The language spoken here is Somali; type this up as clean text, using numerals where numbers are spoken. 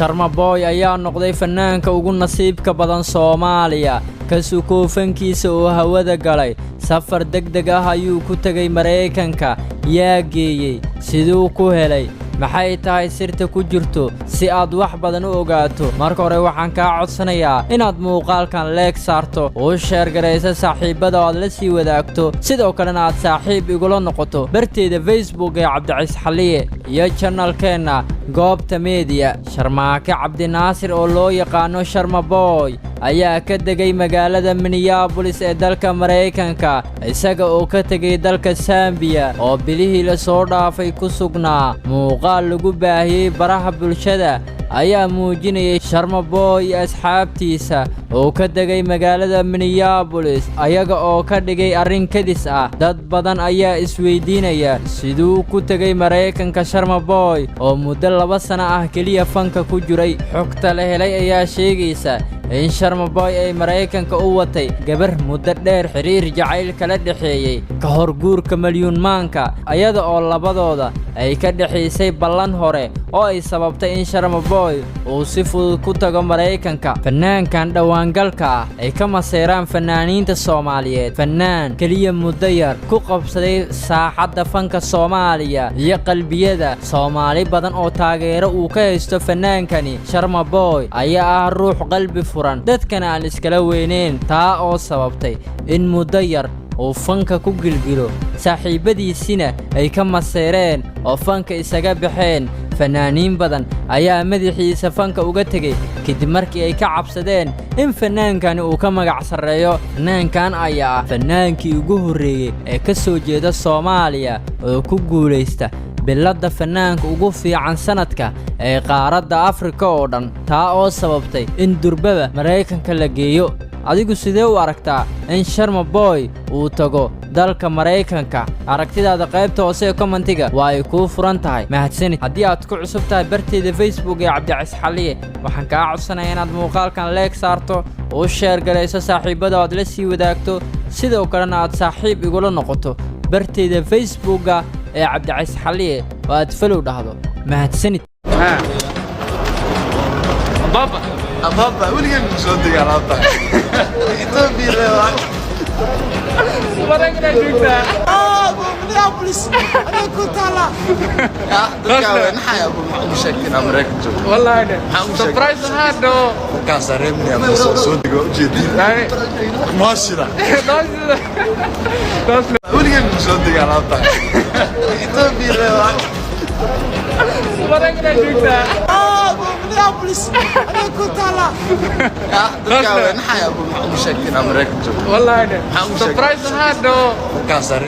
Sharma Boy ayaa noqday fanaanka ugu nasiibka badan Soomaaliya. Ka sokow fankiisa oo hawada galay, safar degdeg ah ayuu ku tegay Maraykanka. Yaa geeyey? Siduu ku helay? Maxay tahay sirta ku jirto? Si aad wax badan u ogaato, marka hore waxaan kaa codsanayaa inaad muuqaalkan like saarto, u share garayso saaxiibbada oo aad la sii wadaagto, sidoo kalena aad saaxiib igula noqoto barteeda Facebook ee Cabdiciis Xalliye iyo channelkeenna Goobta Media. Sharmaake Cabdinaasir oo loo yaqaano Sharma Boy ayaa ka degay magaalada Minneapolis ee dalka Maraykanka, isaga oo ka tegay dalka Sambiya oo bilihii la soo dhaafay ku sugnaa. Muuqaal lagu baahiyey baraha bulshada ayaa muujinayay Sharma Boy iyo asxaabtiisa oo ka degay magaalada Minneapolis, ayaga oo ka dhigay arrin kadis ah. Dad badan ayaa isweydiinaya siduu ku tegay Maraykanka Sharma Boy oo muddo 2 sano ah keliya fanka ku jiray. Xogta la helay ayaa sheegaysa in Sharma Boy ay Maraykanka u watay gabar muddo dheer xiriir jacayl kala dhexeeyey ka hor guurka malyuunmaanka, ayada oo labadooda ay ka dhexaysay ballan hore oo ay sababtay in Sharma Boy uu si fudud ku tago Maraykanka. Fanaankan dhowaangalka ah ay ka maseeraan fanaaniinta Soomaaliyeed, fannaan keliya muddo yar ku qabsaday saaxadda fanka Soomaaliya iyo qalbiyada Soomaali badan oo taageero uu ka haysto. Fannaankani Sharma Boy ayaa ah ruux qalbi furan, dadkana aan iskala weyneyn, taa oo sababtay in muddo yar uu fanka ku gilgilo, saaxiibbadiisina ay ka maseereen oo fanka isaga baxeen. Fanaaniin badan ayaa madaxiisa fanka uga tegey kadib markii ay ka cabsadeen in fannaankani uu ka magac sarreeyo. Fannaankan ayaa ah fannaankii ugu horreeyey ee ka soo jeeda Soomaaliya oo ku guulaysta biladda fannaanka ugu fiican sanadka ee qaaradda Afrika oo dhan, taa oo sababtay in durbaba Maraykanka la geeyo. Adigu sidee u aragtaa in Sharma Boy uu tago dalka Maraykanka? Aragtidaada qaybta hoose ee commentiga waa ay kuu furan tahay. Mahadsanid. Haddii aad ku cusub tahay barteeda Facebook ee Cabdicasiis Xalliye, waxaan kaa codsanayaa inaad muuqaalkan like saarto, u share garayso saaxiibbada oo aad la sii wadaagto, sidoo kalena aad saaxiib igula noqoto barteeda Facebookga ee Cabdicasiis Xalliye oo aad follow dhahdo. Mahadsanid. Baba. Ababa, weligeen soo dega alaabta. Ethiopia leedahay. Maraykanaa joogtaa. Minneapolis aday ku taala. Dadka way naxaya. Abu, maxaa ugu sheegtay inaan Maraykan joogo? Wallahi ne. Maxaa ugu sheegtay? Surprise ahaan no. Markaasaa reer Minneapolis oo soo dego ujeediin. Yani. Maashida. Taas. Weligeen soo dega alaabta. Ethiopia leedahay. Maraykanaa joogtaa. Minneapolis aday ku taala. Dadka way naxaya. Abu, maxaa ugu sheegtay inaan Maraykan joogo? Wallahi ne. Maxaa ugu sheegtay? Surprise ahaan no. Markaasaa